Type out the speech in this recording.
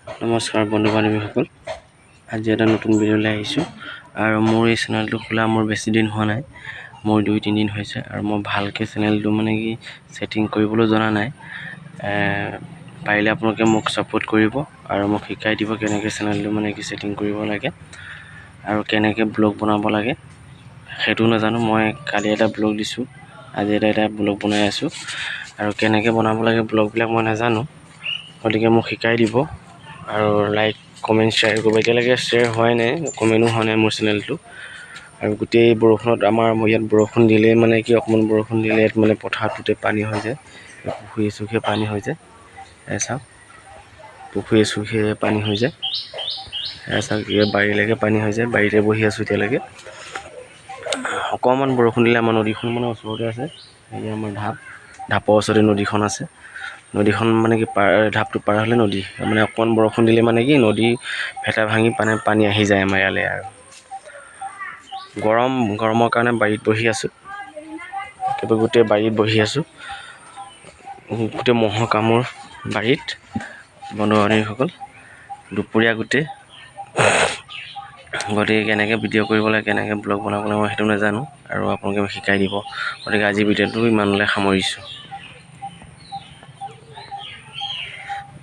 নমস্কাৰ বন্ধু বান্ধৱীসকল, আজি এটা নতুন ভিডিঅ'লৈ আহিছোঁ। আৰু মোৰ এই চেনেলটো খোলা মোৰ বেছি দিন হোৱা নাই, মোৰ 2-3 দিন হৈছে। আৰু মই ভালকৈ চেনেলটো মানে কি ছেটিং কৰিবলৈ জনা নাই। পাৰিলে আপোনালোকে মোক ছাপোৰ্ট কৰিব আৰু মোক শিকাই দিব কেনেকৈ চেনেলটো মানে কি ছেটিং কৰিব লাগে আৰু কেনেকৈ ব্লগ বনাব লাগে, সেইটোও নাজানো। মই কালি এটা ব্লগ দিছোঁ, আজি এটা ব্লগ বনাই আছোঁ। আৰু কেনেকৈ বনাব লাগে ব্লগবিলাক মই নাজানো, গতিকে মোক শিকাই দিব আৰু লাইক, কমেণ্ট, শ্বেয়াৰ কৰিব। এতিয়ালৈকে শ্বেয়াৰ হোৱাই নাই, কমেণ্টো হোৱা নাই মোৰ চেনেলটো। আৰু গোটেই বৰষুণত, আমাৰ ইয়াত বৰষুণ দিলেই মানে কি অকণমান বৰষুণ দিলে ইয়াত মানে পথাৰটোতে পানী হৈ যায়, পুখুৰীয়ে চুখুৰীয়ে পানী হৈ যায়। এয়া চাওক, পুখুৰীয়ে চুখুৰীয়ে পানী হৈ যায়। এয়া চাওক, ইয়াত বাৰীলৈকে পানী হৈ যায়। বাৰীতে বহি আছোঁ এতিয়ালৈকে। অকণমান বৰষুণ দিলে, আমাৰ নদীখন মানে ওচৰতে আছে। এই আমাৰ ঢাপ, ঢাপৰ ওচৰতে নদীখন আছে। নদীখন মানে কি পাৰ, ঢাপটো পাৰ হ'লে নদী। মানে অকণমান বৰষুণ দিলে মানে কি নদী ভেটা ভাঙি পানী আহি যায় আমাৰ ইয়ালৈ। আৰু গৰম, গৰমৰ কাৰণে বাৰীত বহি আছোঁ। একেবাৰে গোটেই বাৰীত বহি আছোঁ, গোটেই মহৰ কামোৰ বাৰীত। বন্ধু বান্ধৱীসকল, দুপৰীয়া গোটেই, গতিকে কেনেকৈ ভিডিঅ' কৰিব লাগে, কেনেকৈ ব্লগ বনাব লাগে, মই সেইটো নাজানো আৰু আপোনালোকে শিকাই দিব। গতিকে আজি ভিডিঅ'টো ইমানলৈ সামৰিছোঁ।